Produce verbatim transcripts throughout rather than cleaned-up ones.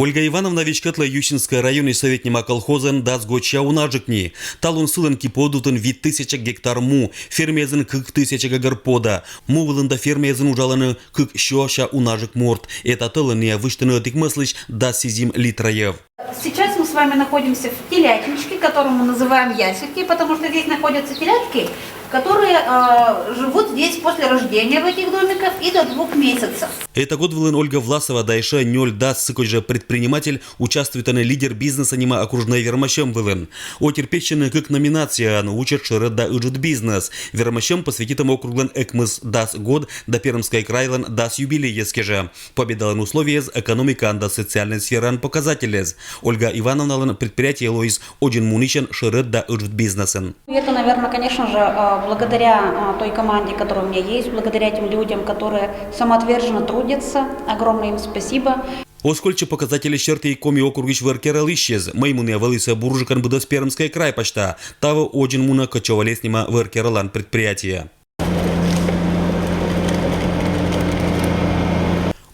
Ольга Ивановна веськӧдлӧ Юсинскӧй районын Совет нима колхозын дас годся унаджык ни. Талун сылӧн кип-, подувтын вит тысяча гектар му, фермаысь кык тысяча гӧгӧр пода. Му вылын да фермаысь уджалӧны кык сёся унаджык морт. Этатӧлӧн найӧ висьтӧны ӧтикмӧслысь дас сизим литра йӧв. Сейчас мы с вами находимся в телятничке, которую мы называем ясельки, потому что здесь находятся телятки, которые э, живут здесь после рождения в этих домиках и до двух месяцев. Эта год вылын Ольга Власова да ещё нёль-дас сыкӧд жӧ предприниматель участвуйтӧны «Лидер бизнеса» нима окружнӧй вермасьӧм вылын. Отир пессьӧны кык номинацияын: «Учӧт, шӧрӧд да ыджыд бизнес». Вермасьӧм посвятитӧм округлӧн ӧкмысдас год да Пермскӧй крайлӧн дас юбилейӧс кежӧ. Победалӧн условиеыс — экономикаын да социальнӧй сфераын показательыс. Ольга Ивановналӧн предприятие лоис одзын мунысьӧн шӧрӧд да ыджыд бизнесын. Это, наверное, конечно же, э, благодаря э, той команде, которая у меня есть, благодаря этим людям, которые самоотверженно трудятся. Огромное им спасибо. Оз кольччы показательлы сьӧрті и Коми округысь вӧр кералысьяс. Мый мунӧ вӧлі сійӧ бурджыкӧн быдӧс Пермскӧй край пасьта. Таво одзын мунӧ «Коччӧвалес» нима вӧр кералан предприятие.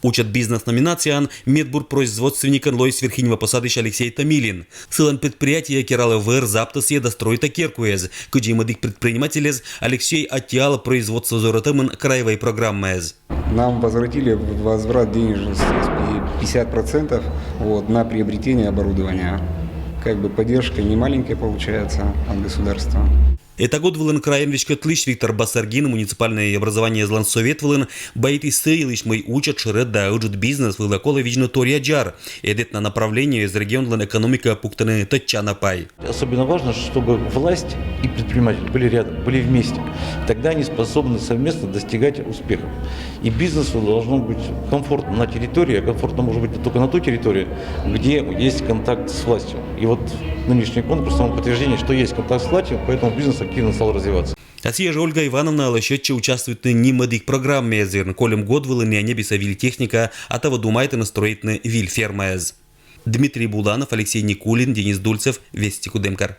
«Учӧт бизнес» номинацияын медбур производственникӧн лоис Верхи Нива посадысь Алексей Томилин. Сылӧн предприятие кералӧ вӧр, заптӧ сійӧс да строитӧ керкуӧс. Кыдзи мӧдік предпринимательӧс, Алексей аттьӧалӧ производство зорӧтӧмын краевӧй программаӧс. Нам возвратили в возврат денежных средств и пятьдесят процентов вот, на приобретение оборудования. Как бы поддержка не маленькая получается от государства. Эта год вылын крайӧн веськӧдлысь Виктор Басаргин муниципальнӧй образованиелӧн совет вылын байтіс сы йылысь, мый учӧт, шӧрӧд да ыджыд бизнес вылӧ колӧ видзны торъя джар. Этна направлениеыс регионлӧн экономикаӧ пуктӧны тӧдчана пай. Особенно важно, чтобы власть и предприниматель были рядом, были вместе. Тогда они способны совместно достигать успехов. И бизнесу должно быть комфортно на территории, а комфортно может быть только на той территории, где есть контакт с властью. И вот нынешний конкурс — тому подтверждение, что есть контакт с властью, поэтому бизнес активно стал развиваться. А сійӧ жӧ Ольга Ивановналы сетчӧ участвуйтны ним ӧдик программаӧ. Кольӧм год вылын найӧ ньӧбисӧ виль техника, а таво думайтӧны строитны виль фермаӧс. Дмитрий Буланов, Алексей Никулин, Денис Дульцев, «Вести Кудымкар».